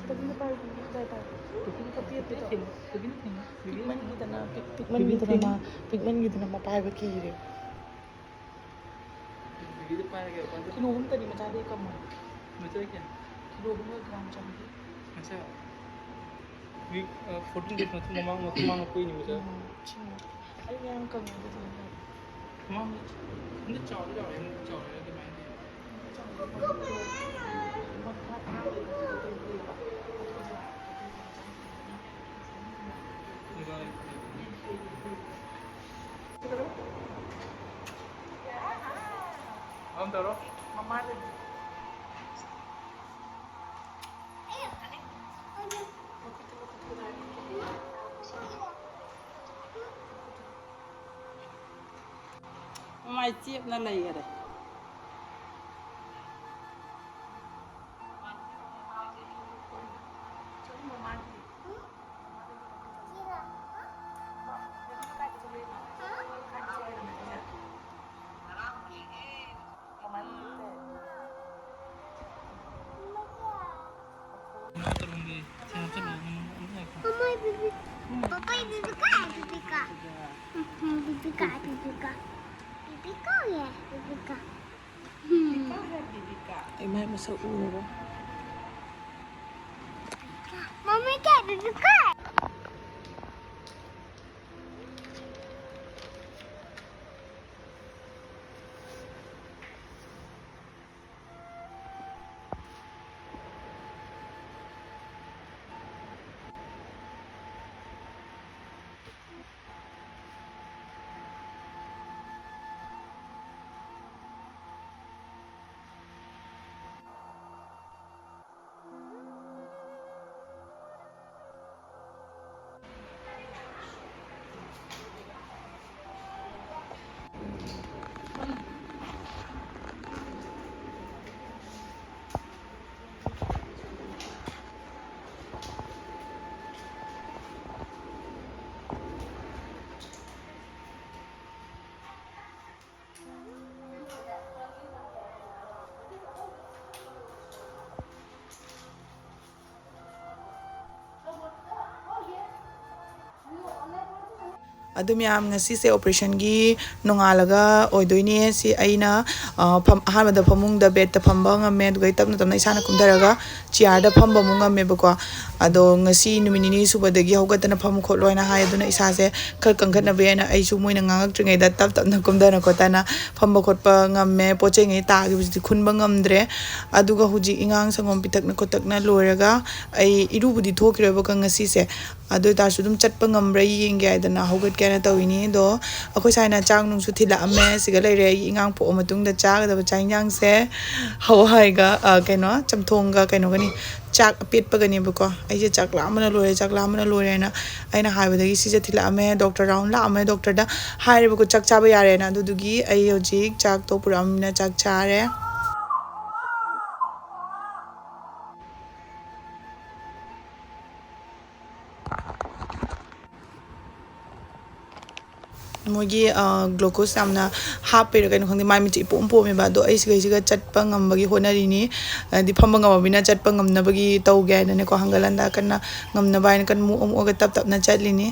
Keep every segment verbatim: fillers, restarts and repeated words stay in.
ꯀꯔꯤꯅꯣ ꯄꯥꯏꯔꯤꯗꯨꯅ? ꯀꯗꯥꯏ ꯄꯥꯏꯔꯤꯅꯣ? ꯀꯨꯀꯤꯅ ꯊꯦꯡꯉꯦ, ꯀꯨꯀꯤꯅ ꯊꯦꯡꯉꯦ, ꯀꯨꯀꯤꯅ ꯊꯦꯡꯉꯦ꯫ ꯄꯤꯛꯃꯟꯒꯤꯗꯅ, ꯄꯤꯛ-, ꯄꯤꯛꯃꯟꯒꯤꯗꯅ ꯃꯥ, ꯄꯤꯛꯃꯟꯒꯤꯗꯅ ꯃꯄꯥꯏꯕ ꯀꯤꯔꯦ꯫ ꯀꯤꯂꯣ ꯑꯍꯨꯝꯇꯅꯤ ꯃꯆꯥꯗꯩ ꯀꯝꯃꯣꯏ꯫ ꯃꯆꯥ ꯀꯌꯥ? ꯀꯤꯂꯣ ꯑꯍꯨꯝꯒ ꯒ꯭ꯔꯥꯝ ꯆꯥꯝꯃꯔꯤ꯫ ꯃꯆꯥ? ꯋꯤꯛ, ꯑ, ꯐꯣꯔꯇꯤꯟ ꯗꯦꯖ ꯃꯇꯨꯡ ꯃꯃꯥꯡ, ꯃꯃꯥꯡ ꯄꯣꯛꯏꯅꯦ ꯃꯆꯥ꯫ ꯎꯝ, ꯁꯤꯅ ꯑꯩ ꯃꯌꯥꯝ ꯀꯪꯉꯦ ꯑꯗꯨꯗꯤ꯫ ꯃꯃꯥꯡ ꯍꯟꯗꯛ ꯆꯥꯎꯗꯤ ꯆꯥꯎꯔꯦ, ꯍꯟꯗꯛ ꯆꯥꯎꯔꯦ ꯑꯗꯨꯃꯥꯏꯅ ꯇꯧꯋꯦ꯫ ꯑꯗꯨꯝ ꯇꯧꯔꯣ꯫ ꯃꯃꯥꯗꯗꯤ꯫ ꯃꯃꯥꯏ ꯆꯦꯞꯅ ꯂꯩꯈꯔꯦ꯫ Mama, baby. Papa, baby ka, baby ka. Mhm, baby ka, baby ka. Baby ka, yeah, baby ka. Hmm. Ay, may masaulo. Mama, ka, baby ka. ꯑꯗꯨ ꯃꯌꯥꯝ, ꯉꯁꯤꯁꯦ ꯑꯣꯄꯔꯦꯁꯟꯒꯤ ꯅꯣꯡꯉꯥꯜꯂꯒ ꯑꯣꯏꯗꯣꯏꯅꯦ꯫ ꯁꯤ ꯑꯩꯅ, ꯑ, ꯐꯝ-, ꯑꯍꯥꯟꯕꯗ ꯐꯃꯨꯡꯗ, ꯕꯦꯗꯇ ꯐꯝꯕ ꯉꯝꯃꯦ, ꯑꯗꯨꯒ ꯑꯩ ꯇꯞꯅ ꯇꯞꯅ ꯏꯁꯥꯅ ꯀꯨꯝꯊꯔꯒ ꯆꯤꯌꯥꯔꯗ ꯐꯝꯕ ꯑꯃꯨꯛ ꯉꯝꯃꯦꯕꯀꯣ꯫ ꯑꯗꯣ ꯉꯁꯤ ꯅꯨꯃꯤꯠ ꯅꯤꯅꯤ ꯁꯨꯕꯗꯒꯤ ꯍꯧꯒꯠꯇꯅ ꯐꯝꯃꯨ ꯈꯣꯠꯂꯣ ꯍꯥꯏꯅ ꯍꯥꯏ, ꯑꯗꯨꯅ ꯏꯁꯥꯁꯦ ꯈꯔ ꯀꯟꯈꯠꯅꯕ ꯍꯥꯏꯅ ꯑꯩꯁꯨ ꯃꯣꯏꯅ ꯉꯥꯡꯉꯛꯇ꯭ꯔꯤꯉꯩꯗ ꯇꯞ ꯇꯞꯅ ꯀꯨꯝꯊꯅ ꯈꯣꯠꯇꯅ ꯐꯝꯕ ꯈꯣꯠꯄ ꯉꯝꯃꯦ꯫ ꯄꯣꯠ ꯆꯩꯉꯩ ꯇꯥꯈꯤꯕꯁꯤꯗꯤ ꯈꯨꯟꯕ ꯉꯝꯗ꯭ꯔꯦ꯫ ꯑꯗꯨꯒ ꯍꯧꯖꯤꯛ ꯏꯉꯥꯡ ꯁꯪꯒꯣꯝ ꯄꯤꯊꯛꯅ ꯈꯣꯠꯇꯛꯅ ꯂꯣꯏꯔꯒ ꯑꯩ ꯏꯔꯨꯕꯨꯗꯤ ꯊꯣꯛꯈꯤꯔꯣꯏꯕꯀꯣ ꯉꯁꯤꯁꯦ꯫ ꯑꯗꯨ ꯑꯣꯏꯇꯥꯔꯁꯨ ꯑꯗꯨꯝ ꯆꯠꯄ ꯉꯝꯕ꯭ꯔꯥ ꯌꯦꯡꯒꯦ ꯍꯥꯏꯗꯅ ꯍꯧꯒꯠꯀꯦꯅ ꯇꯧꯔꯤꯅꯤ꯫ ꯑꯗꯣ ꯑꯩꯈꯣꯏ ꯁꯥꯏꯅ ꯆꯥꯛ ꯅꯨꯡꯁꯨ ꯊꯤꯜꯂꯛꯑꯝꯃꯦ꯫ ꯁꯤꯒ ꯂꯩꯔꯦ ꯑꯩꯒꯤ ꯏꯉꯥꯡ ꯄꯣꯛꯑ ꯃꯇꯨꯡꯗ ꯆꯥꯒꯗꯕ ꯆꯥꯛ ꯏꯟꯁꯥꯡꯁꯦ꯫ ꯍꯋꯥꯏꯒ, ꯑ, ꯀꯩꯅꯣ, ꯆꯝꯊꯣꯡꯒ ꯀꯩꯅꯣꯒꯅꯤ, ꯆꯥꯛ ꯑꯄꯦꯠꯄꯒꯅꯦꯕꯀꯣ꯫ ꯑꯩꯁꯦ ꯆꯥꯛ ꯂꯥꯝꯕꯅ ꯂꯣꯏꯔꯦ, ꯆꯥꯛ ꯂꯥꯝꯕꯅ ꯂꯣꯏꯔꯦꯅ ꯑꯩꯅ ꯍꯥꯏꯕꯗꯒꯤ ꯁꯤꯁꯦ ꯊꯤꯜꯂꯛꯑꯝꯃꯦ꯫ ꯗꯣꯛꯇꯔ ꯔꯥꯎꯟ ꯂꯥꯛꯑꯝꯃꯦ꯫ ꯗꯣꯛꯇꯔꯗ ꯍꯥꯏꯔꯦꯕꯀꯣ, ꯆꯥꯛ ꯆꯥꯕ ꯌꯥꯔꯦꯅ꯫ ꯑꯗꯨꯗꯨꯒꯤ ꯑꯩ ꯍꯧꯖꯤꯛ ꯆꯥꯛꯇꯣ ꯄꯨꯔꯛꯑꯝꯅꯤꯅ ꯆꯥꯛ ꯆꯥꯔꯦ꯫ ꯃꯣꯏꯒꯤ, ꯑ, ꯒ꯭ꯂꯨꯀꯣꯁ ꯌꯥꯝꯅ ꯍꯥꯞꯄꯩꯔꯥ ꯀꯩꯅꯣ ꯈꯪꯗꯦ, ꯃꯥꯏ ꯃꯤꯠꯁꯦ ꯏꯄꯣꯝ ꯄꯣꯝꯃꯦꯕ꯫ ꯑꯗꯣ ꯑꯩ ꯁꯤꯈꯩꯁꯤꯒ ꯆꯠꯄ ꯉꯝꯕꯒꯤ ꯍꯣꯠꯅꯔꯤꯅꯤ꯫ ꯍꯥꯏꯗꯤ ꯐꯝꯕ ꯉꯝꯃꯕꯅꯤꯅ ꯆꯠꯄ ꯉꯝꯅꯕꯒꯤ ꯇꯧꯒꯦ ꯍꯥꯏꯅꯅꯦꯀꯣ, ꯍꯪꯒꯠ ꯍꯟꯗ ꯀꯟꯅ ꯉꯝꯅꯕ ꯍꯥꯏꯅ ꯀꯟꯅ ꯃꯨꯛꯑ ꯃꯨꯛꯑꯒ ꯇꯞ ꯇꯞꯅ ꯆꯠꯂꯤꯅꯤ꯫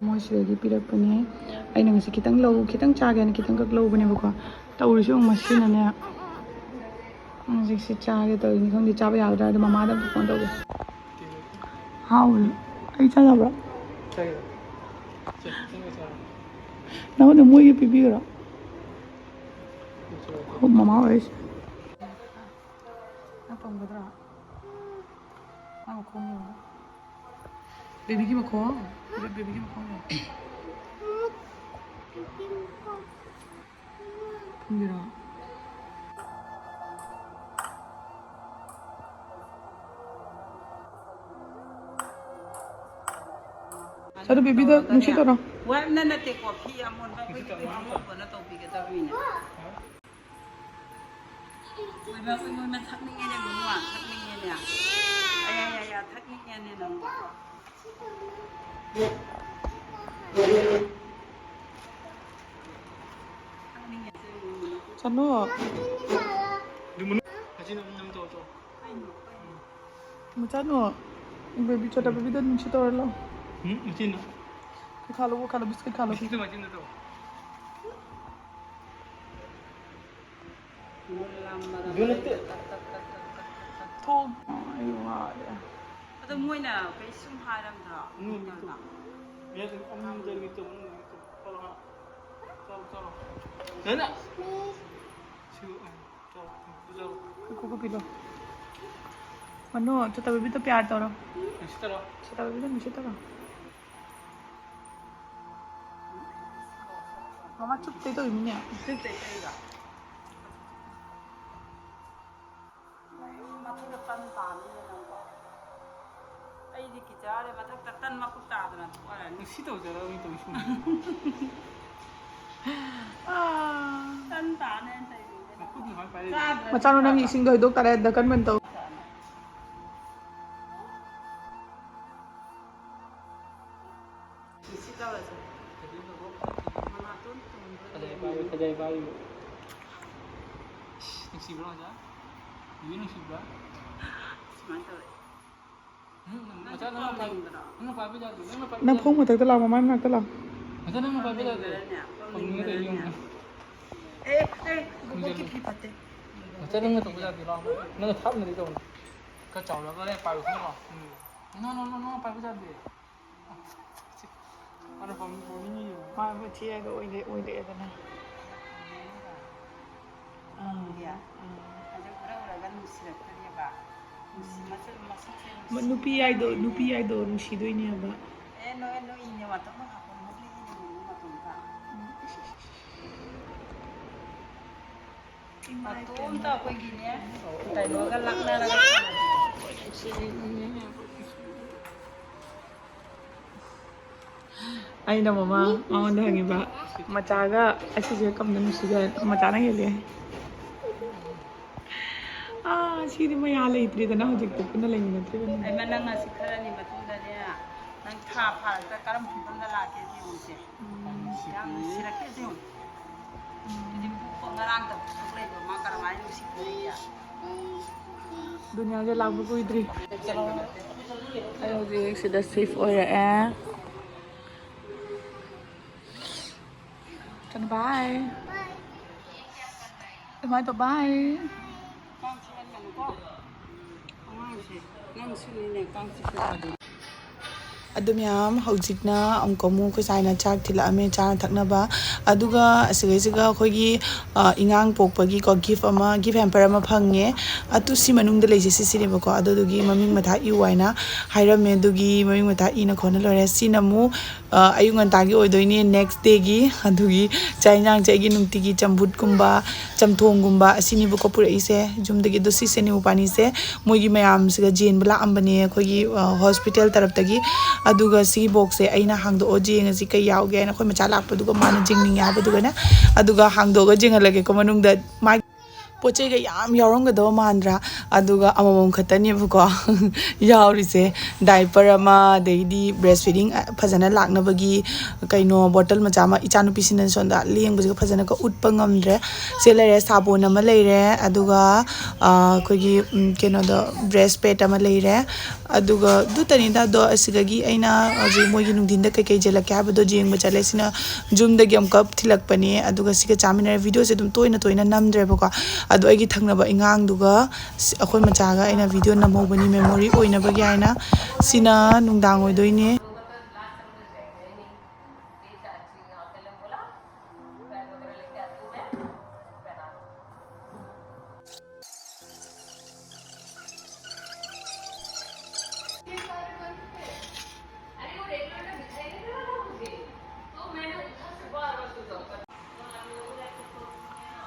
ꯃꯣꯏ ꯁꯤꯗꯒꯤ ꯄꯤꯔꯛꯄꯅꯦ꯫ ꯑꯩꯅ ꯉꯁꯤ ꯈꯤꯇꯪ ꯂꯧ, ꯈꯤꯇꯪ ꯆꯥꯒꯦꯅ ꯈꯤꯇꯪꯈꯛ ꯂꯧꯕꯅꯦꯕꯀꯣ꯫ ꯇꯧꯔꯤꯁꯦ ꯌꯦꯡꯉꯨ, ꯃꯁꯤꯅꯅꯦ꯫ ꯍꯧꯖꯤꯛꯁꯦ ꯆꯥꯒꯦ ꯇꯧꯔꯤꯅꯤ, ꯈꯪꯗꯦ ꯆꯥꯕ ꯌꯥꯒꯗ꯭ꯔꯥ꯫ ꯑꯗꯣ ꯃꯃꯥꯗ ꯑꯝꯇ ꯐꯣꯟ ꯇꯧꯒꯦ꯫ ꯍꯥꯎꯕ꯭ꯔꯣ? ꯑꯩ ꯆꯥ ꯌꯥꯕ꯭ꯔꯣ? ꯅꯪꯉꯣꯟꯗ ꯃꯣꯏꯒꯤ ꯄꯤꯕꯤꯈ꯭ꯔꯣ? ꯍꯣ, ꯃꯃꯥ ꯑꯣꯏꯔꯤꯁꯦ꯫ ꯅꯪ ꯄꯝꯒꯗ꯭ꯔꯥ? ꯃꯥ ꯃꯈꯣꯡ ꯌꯦꯡꯉꯣ꯫ ꯕꯦꯕꯤꯒꯤ ꯃꯈꯣꯡ꯫ ꯕꯦ-, ꯕꯦꯕꯤꯒꯤ ꯃꯈꯣꯡ ꯌꯦꯡꯉꯣ꯫ ꯄꯝꯒꯦꯔꯣ? ꯑꯗꯨ ꯕꯦꯕꯤꯗ ꯅꯨꯡꯁꯤꯠ ꯇꯧꯔꯣ꯫ ꯋꯥꯏꯞꯅ ꯅꯠꯇꯦꯀꯣ, ꯐꯤ ꯑꯃꯣꯟꯕ ꯑꯩꯈꯣꯏꯒꯤ ꯐꯤ ꯑꯃꯣꯟꯕꯅ ꯇꯧꯕꯤꯒꯗꯕꯅꯤꯅꯦ꯫ ꯎꯏꯃ, ꯎꯏꯃ, ꯊꯛꯅꯤꯡꯉꯦꯅꯦ, ꯃꯃꯥ, ꯊꯛꯅꯤꯡꯉꯦꯅꯦ꯫ ꯑꯌꯥ, ꯌꯥ, ꯌꯥ, ꯊꯛꯅꯤꯡꯉꯦꯅꯦ ꯅꯪꯕꯣ꯫ ꯊꯛꯅꯤꯡꯉꯦ꯫ ꯆꯅꯨ꯫ ꯃꯆꯥꯅꯨ, ꯕꯦꯕꯤ, ꯆꯣꯇꯥ ꯕꯦꯕꯤꯗ ꯅꯨꯡꯁꯤ ꯇꯧꯔ ꯂꯥꯎ꯫ ꯎꯝ, ꯃꯆꯤꯟꯅ꯫ ꯈꯥꯂꯣ, ꯈꯥꯂꯣ, ꯕꯤꯁꯀꯤꯠ ꯈꯥꯂꯣ꯫ ꯕꯤꯁꯀꯤꯠꯇꯣ ꯃꯆꯤꯟꯗ ꯇꯧ꯫ ꯑꯗꯨ ꯅꯠꯇꯦ꯫ ꯊꯣꯡ꯫ ꯑꯩ ꯋꯥꯔꯦ꯫ ꯑꯗꯣ ꯃꯣꯏꯅ ꯀꯩꯁꯨꯝ ꯍꯥꯏꯔꯝꯗ꯭ꯔꯣ? ꯎꯝ, ꯗꯣꯛꯇꯔꯅ? ꯃꯤꯁ ꯑꯃꯨꯛ ꯃꯨꯟꯖꯟꯒꯦ ꯇꯧ, ꯃꯨꯟꯖꯟꯒꯦ ꯇꯧ꯫ ꯆꯠꯂꯣ, ꯍꯥ꯫ ꯆꯠꯂꯣ, ꯆꯠꯂꯣ꯫ ꯅꯅꯥ! ꯁꯤ, ꯑ, ꯆꯠꯂꯣ, ꯆꯠꯂꯣ꯫ ꯀꯣꯀꯣ ꯄꯤꯔꯣ꯫ ꯃꯅꯨ, ꯆꯣꯇꯥ ꯕꯦꯕꯤꯗ ꯄ꯭ꯌꯥꯔ ꯇꯧꯔꯣ꯫ ꯅꯨꯡꯁꯤꯠ ꯇꯧꯔꯣ꯫ ꯆꯣꯇꯥ ꯕꯦꯕꯤꯗ ꯅꯨꯡꯁꯤꯠ ꯇꯧꯔꯣ꯫ ꯃꯃꯥ ꯆꯨꯞꯇꯩ ꯇꯧꯔꯤꯃꯤꯅꯦ꯫ ꯆꯨꯞꯇꯩ ꯇꯧꯔꯤꯔꯣ? ꯃꯊꯛꯇ ꯇꯟ ꯇꯥꯅꯤꯅꯦ ꯅꯪꯕꯣ꯫ ꯑꯩꯗꯤ ꯀꯤꯖꯔꯦ, ꯃꯊꯛꯇ ꯇꯟ ꯃꯀꯨꯞ ꯇꯥꯗꯅ ꯊꯣꯛꯑꯔꯅꯤ꯫ ꯅꯨꯡꯁꯤ ꯇꯧꯖꯔꯒ ꯃꯤ ꯇꯧꯔꯤ ꯁꯨꯝ꯫ ꯇꯟ ꯇꯥꯅꯦꯅ ꯇꯧꯔꯤꯅꯦ꯫ ꯃꯈꯨꯠꯅ ꯁꯨꯃꯥꯏꯅ ꯄꯥꯏꯔꯛꯏ꯫ ꯆꯥꯗ꯭ꯔꯗꯤ ꯃꯆꯥꯅꯨ, ꯅꯪꯒꯤ ꯐꯕ꯫ ꯏꯁꯤꯡꯗꯣ ꯍꯩꯗꯣꯛ ꯇꯔꯦ, ꯗꯀꯟ ꯃꯟ ꯇꯧ꯫ ꯁꯤ ꯇꯧꯔꯁꯦ꯫ ꯃꯅꯥꯇꯣꯟ ꯇꯨꯝꯕ꯭ꯔꯥ ꯈꯖꯥꯏ ꯄꯥꯏꯌꯨ, ꯌꯦꯡꯉꯣ꯫ ꯈꯖꯥꯏ ꯄꯥꯏꯌꯨ꯫ ꯏꯁ, ꯅꯨꯡꯁꯤꯕ꯭ꯔꯣ, ꯑꯣꯖꯥ? ꯕꯤꯕꯤ ꯅꯨꯡꯁꯤꯕ꯭ꯔꯥ? ꯁꯨꯃꯥꯏꯅ ꯇꯧꯔꯦ꯫ ꯃꯆꯥ ꯅꯪꯅ ꯄꯥꯏ-, ꯅꯪꯅ ꯄꯥꯏꯕ ꯌꯥꯗꯦ, ꯅꯪꯅ ꯄꯥꯏꯕ ꯅꯪ ꯐꯃꯨꯡ ꯃꯊꯛꯇ ꯂꯥꯛꯑꯣ, ꯃꯃꯥꯏ ꯃꯅꯥꯛꯇ ꯂꯥꯛꯑꯣ꯫ ꯃꯆꯥ ꯅꯪꯅ ꯄꯥꯏꯕ ꯌꯥꯗꯦ꯫ ꯐꯝꯅꯤꯡꯉꯦ ꯇꯧꯔꯤ ꯌꯦꯡꯉꯨ꯫ ꯑꯦ, ꯑꯦ, ꯕꯣꯕꯣꯛꯀꯤ ꯐꯤ ꯐꯠꯇꯦ꯫ ꯃꯆꯥ ꯅꯪꯅ ꯇꯧꯕ ꯌꯥꯗꯦ, ꯂꯥꯛꯑꯣ꯫ ꯅꯪꯅ ꯊꯥꯞꯅꯗꯤ ꯇꯧꯅꯨ꯫ ꯈꯔ ꯆꯥꯎꯔꯒꯅꯦ ꯄꯥꯏꯔꯨ ꯈꯪꯉꯣ꯫ ꯎꯝ꯫ ꯅꯣ, ꯅꯣ, ꯅꯣ, ꯅꯣ, ꯄꯥꯏꯕ ꯌꯥꯗꯦ꯫ ꯃꯥꯅ ꯐꯝ-, ꯐꯝꯅꯤꯡꯉꯤꯌꯦ꯫ ꯃꯥ ꯃꯊꯤ ꯍꯥꯏꯗꯣ ꯑꯣꯏꯔꯦ-, ꯑꯣꯏꯔꯛꯑꯦꯗꯅ꯫ ꯑꯥ, ꯑꯥ꯫ ꯑꯗꯨ ꯎꯔ ꯎꯔꯒ ꯅꯨꯡꯁꯤꯔꯛꯇꯣꯏꯅꯦꯕ꯫ ꯅꯨꯡꯁꯤ-, ꯃꯁꯛ-, ꯃꯁꯛꯁꯦ ꯃ-, ꯅꯨꯄꯤ ꯍꯥꯏꯗꯣ, ꯅꯨꯡꯁꯤꯔꯛꯇꯣꯏꯅꯦ꯫ ꯅꯨꯄꯤ ꯍꯥꯏꯗꯣ ꯅꯨꯡꯁꯤꯗꯣꯏꯅꯦꯕ꯫ ꯑꯦ, ꯅꯣꯏ, ꯅꯣꯏ ꯏꯅꯦ ꯃꯇꯣꯝꯇ ꯍꯥꯞꯄ ꯃꯍꯨꯠ ꯂꯩ ꯏꯅꯦ ꯃꯇꯣꯝꯇ꯫ ꯃꯇꯣꯝꯇ ꯑꯩꯈꯣꯏꯒꯤꯅꯦ, ꯀꯩꯅꯣꯒ ꯂꯥꯛꯅꯔꯒ ꯁꯥꯟꯅꯕꯤꯗꯣ꯫ ꯑꯩꯅ ꯃꯃꯥ ꯃꯉꯣꯟꯗ ꯍꯪꯉꯤꯕ, "ꯃꯆꯥꯒ ꯑꯁꯤꯁꯦ ꯀꯝꯗ ꯅꯨꯡꯁꯤꯒꯦ?" ꯃꯆꯥꯅ ꯍꯦꯜꯂꯦ꯫ ꯑꯥ, ꯁꯤꯗꯤ ꯃꯌꯥ ꯂꯩꯇ꯭ꯔꯦꯗꯅ, ꯍꯧꯖꯤꯛꯇꯤ ꯄꯨꯟꯅ ꯂꯩꯃꯤꯟꯅꯗ꯭ꯔꯤꯕꯅꯤꯅ꯫ ꯑꯩꯃ, ꯅꯪ ꯑꯁꯤ ꯈꯔꯅꯤ ꯃꯇꯨꯡꯗꯅꯦ, ꯅꯪ ꯊꯥ ꯐꯥꯔꯛꯇ ꯀꯔꯝꯕ ꯐꯤꯕꯝꯗ ꯂꯥꯛꯀꯦ ꯌꯦꯡꯉꯨꯁꯦ꯫ ꯎꯝ꯫ ꯌꯥꯝ ꯅꯨꯡꯁꯤꯔꯛꯀꯦ ꯌꯦꯡꯉꯨ꯫ ꯎꯝ꯫ ꯍꯧꯖꯤꯛ ꯄꯨꯛ ꯉꯔꯥꯡꯇ ꯄꯨꯊꯣꯛ ꯂꯩꯕ, ꯃꯥ ꯀꯔꯝꯍꯥꯏꯅ ꯅꯨꯡꯁꯤꯗꯣꯔꯤꯒꯦ? ꯗꯨꯅꯤꯌꯥꯁꯦ ꯂꯥꯛꯄ ꯀꯨꯏꯗ꯭ꯔꯤ꯫ ꯑꯩ ꯍꯧꯖꯤꯛ ꯁꯤꯗ shift ꯑꯣꯏꯔꯛꯑꯦ꯫ ꯀꯩꯅꯣ, bye꯫ ꯑꯗꯨꯃꯥꯏꯅ ꯇꯧ, bye꯫ ꯑꯗꯨ ꯃꯌꯥꯝ, ꯍꯧꯖꯤꯛꯅ ꯑꯃꯨꯛꯀ ꯑꯃꯨꯛ ꯑꯩꯈꯣꯏ ꯁꯥꯏꯅ ꯆꯥꯛ ꯊꯤꯜꯂꯛꯑꯝꯃꯦ, ꯆꯥꯅ ꯊꯛꯅꯕ꯫ ꯑꯗꯨꯒ ꯑꯁꯤꯗꯩꯁꯤꯒ ꯑꯩꯈꯣꯏꯒꯤ, ꯑ, ꯏꯉꯥꯡ ꯄꯣꯛꯄꯒꯤꯀꯣ gift ꯑꯃ, gift hamper ꯑꯃ ꯐꯪꯉꯦ꯫ ꯑꯗꯨ ꯁꯤ ꯃꯅꯨꯡꯗ ꯂꯩꯁꯦ ꯁꯤꯁꯤꯅꯦꯕꯀꯣ꯫ ꯑꯗꯨꯗꯨꯒꯤ ꯃꯃꯤꯡ ꯃꯊꯥ ꯏꯌꯨ ꯍꯥꯏꯅ ꯍꯥꯏꯔꯝꯃꯦ꯫ ꯑꯗꯨꯒꯤ ꯃꯃꯤꯡ ꯃꯊꯥ ꯏꯅ ꯈꯣꯠꯅ ꯂꯣꯏꯔꯦ꯫ ꯁꯤꯅ ꯑꯃꯨꯛ, ꯑ, ꯑꯌꯨꯛ ꯉꯟꯇꯥꯒꯤ ꯑꯣꯏꯗꯣꯏꯅꯦ, next dayꯒꯤ꯫ ꯑꯗꯨꯒꯤ ꯆꯥꯛ ꯌꯦꯟꯁꯥꯡꯁꯦ ꯑꯩꯒꯤ ꯅꯨꯡꯇꯤꯒꯤ ꯆꯝꯐꯨꯠꯀꯨꯝꯕ, ꯆꯝꯊꯣꯡꯒꯨꯝꯕ ꯑꯁꯤꯅꯤꯕꯀꯣ ꯄꯨꯔꯛꯏꯁꯦ ꯌꯨꯝꯗꯒꯤ꯫ ꯑꯗꯣ ꯁꯤꯁꯦ ꯅꯤꯎ ꯄꯥꯅꯤꯁꯦ ꯃꯣꯏꯒꯤ ꯃꯌꯥꯝꯁꯤꯒ ꯖꯦꯟꯕ ꯂꯥꯛꯑꯝꯕꯅꯦ ꯑꯩꯈꯣꯏꯒꯤ, ꯑ, hospital ꯇꯔꯞꯇꯒꯤ꯫ ꯑꯗꯨꯒ ꯁꯤꯒꯤ boxꯁꯦ ꯑꯩꯅ ꯍꯥꯡꯗꯣꯛꯑꯣ ꯌꯦꯡꯉꯁꯤ ꯀꯩ ꯌꯥꯎꯒꯦ ꯍꯥꯏꯅ ꯑꯩꯈꯣꯏ ꯃꯆꯥ ꯂꯥꯛꯄꯗꯨꯒ ꯃꯥꯅ ꯌꯦꯡꯅꯤꯡꯉꯦ ꯍꯥꯏꯕꯗꯨꯒꯅꯦ꯫ ꯑꯗꯨꯒ ꯍꯥꯡꯗꯣꯛꯑꯒ ꯌꯦꯡꯍꯜꯂꯒꯦꯀꯣ ꯃꯅꯨꯡꯗ ꯃꯥꯒꯤ ꯄꯣꯠ ꯆꯩꯒ ꯌꯥꯝ ꯌꯥꯎꯔꯝꯒꯗꯕ ꯃꯥꯟꯗ꯭ꯔꯥ? ꯑꯗꯨꯒ ꯑꯃꯃꯝ ꯈꯛꯇꯅꯦꯕꯀꯣ ꯌꯥꯎꯔꯤꯁꯦ꯫ ꯗꯥꯏꯄꯔ ꯑꯃ, ꯑꯗꯩꯗꯤ ꯕ꯭ꯔꯦꯁ ꯐꯤꯗꯤꯡ ꯐꯖꯅ ꯂꯥꯛꯅꯕꯒꯤ ꯀꯩꯅꯣ ꯕꯣꯇꯜ ꯃꯆꯥ ꯑꯃ, ꯏꯆꯥꯅꯨꯄꯤꯁꯤꯅ ꯁꯣꯝꯗ ꯂꯦꯡꯕꯁꯤꯒ ꯐꯖꯅꯒ ꯎꯠꯄ ꯉꯝꯗ꯭ꯔꯦ꯫ ꯁꯤ ꯂꯩꯔꯦ, ꯁꯥꯄꯣꯟ ꯑꯃ ꯂꯩꯔꯦ, ꯑꯗꯨꯒ ꯑ, ꯑꯩꯈꯣꯏꯒꯤ ꯎꯝ, ꯀꯩꯅꯣꯗꯣ, ꯕ꯭ꯔꯦꯁ ꯄꯦꯗ ꯑꯃ ꯂꯩꯔꯦ꯫ ꯑꯗꯨꯒ ꯑꯗꯨꯇꯅꯤꯗ꯫ ꯑꯗꯣ ꯑꯁꯤꯗꯒꯤ ꯑꯩꯅ ꯍꯧꯖꯤꯛ ꯃꯣꯏꯒꯤ ꯅꯨꯡꯊꯤꯟꯗ ꯀꯩꯀꯩ ꯌꯦꯜꯂꯛꯀꯦ ꯍꯥꯏꯕꯗꯣ ꯌꯦꯡꯕ ꯆꯠꯂꯦ꯫ ꯁꯤꯅ ꯌꯨꯝꯗꯒꯤ ꯑꯃꯨꯛꯀ ꯊꯤꯜꯂꯛꯄꯅꯦ꯫ ꯑꯗꯨꯒ ꯁꯤꯒ ꯆꯥꯃꯤꯟꯅꯔꯦ꯫ ꯚꯤꯗꯤꯑꯣꯁꯦ ꯑꯗꯨꯝ ꯇꯣꯏꯅ ꯇꯣꯏꯅ ꯅꯝꯗ꯭ꯔꯦꯕꯀꯣ꯫ ꯑꯗꯣ ꯑꯩꯒꯤ ꯊꯪꯅꯕ ꯑꯉꯥꯡꯗꯨꯒ ꯁꯤ-, ꯑꯩꯈꯣꯏ ꯃꯆꯥꯒ ꯑꯩꯅ ꯚꯤꯗꯤꯑꯣ ꯅꯝꯍꯧꯕꯅꯤ, ꯃꯦꯃꯣꯔꯤ ꯑꯣꯏꯅꯕꯒꯤ ꯍꯥꯏꯅ꯫ ꯁꯤꯅ ꯅꯨꯡꯗꯥꯡ ꯑꯣꯏꯗꯣꯏꯅꯦ꯫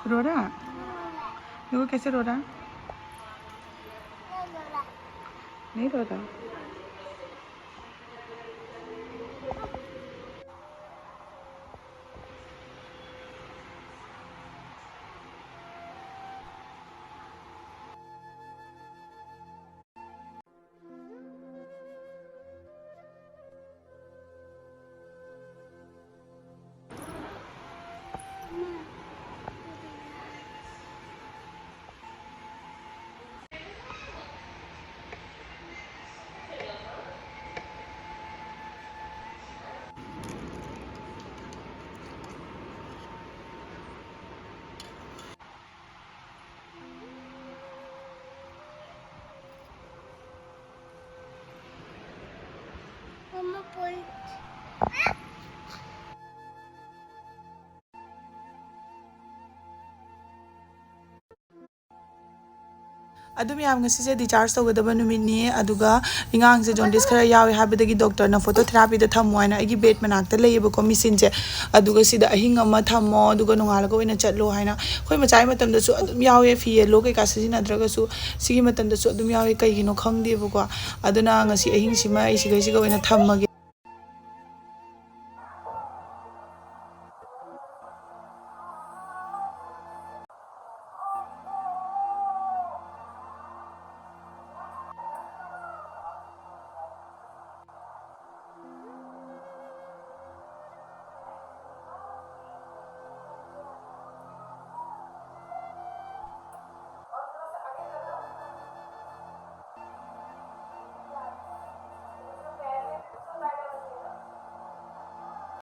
रो रहा? देखो कैसे रो रहा है। नहीं रो रहा। ꯑꯗꯨ ꯃꯌꯥꯝ, ꯉꯁꯤꯁꯦ ꯗꯤꯆꯥꯔꯖ ꯇꯧꯒꯗꯕ ꯅꯨꯃꯤꯠꯅꯤ꯫ ꯑꯗꯨꯒ ꯑꯉꯥꯡꯁꯦ ꯖꯣꯟꯗꯤꯁ ꯈꯔ ꯌꯥꯎꯋꯦ ꯍꯥꯏꯕꯗꯒꯤ ꯗꯣꯛꯇꯔꯅ ꯐꯣꯇꯣ ꯊꯦꯔꯥꯄꯤꯗ ꯊꯝꯃꯣ ꯍꯥꯏꯅ ꯑꯩꯒꯤ ꯕꯦꯗ ꯃꯅꯥꯛꯇ ꯂꯩꯌꯦꯕꯀꯣ ꯃꯦꯆꯤꯟꯁꯦ꯫ ꯑꯗꯨꯒ ꯁꯤꯗ ꯑꯍꯤꯡ ꯑꯃ ꯊꯝꯃꯣ, ꯑꯗꯨꯒ ꯅꯣꯡꯉꯥꯜꯂꯒ ꯑꯣꯏꯅ ꯆꯠꯂꯣ ꯍꯥꯏꯅ꯫ ꯑꯩꯈꯣꯏ ꯃꯆꯥꯒꯤ ꯃꯇꯝꯗꯁꯨ ꯑꯗꯨꯝ ꯌꯥꯎꯋꯦ, ꯐꯤ ꯌꯦꯜꯂꯣ ꯀꯩꯀꯥ ꯁꯤꯖꯤꯟꯅꯗ꯭ꯔꯒꯁꯨ ꯁꯤꯒꯤ ꯃꯇꯝꯗꯁꯨ ꯑꯗꯨꯝ ꯌꯥꯎꯋꯦ꯫ ꯀꯩꯒꯤꯅꯣ ꯈꯪꯗꯦꯕꯀꯣ꯫ ꯑꯗꯨꯅ ꯉꯁꯤ ꯑꯍꯤꯡꯁꯤꯃ ꯑꯩ ꯁꯤꯈꯩꯁꯤꯒ ꯑꯣꯏꯅ ꯊꯝꯃꯒꯦ꯫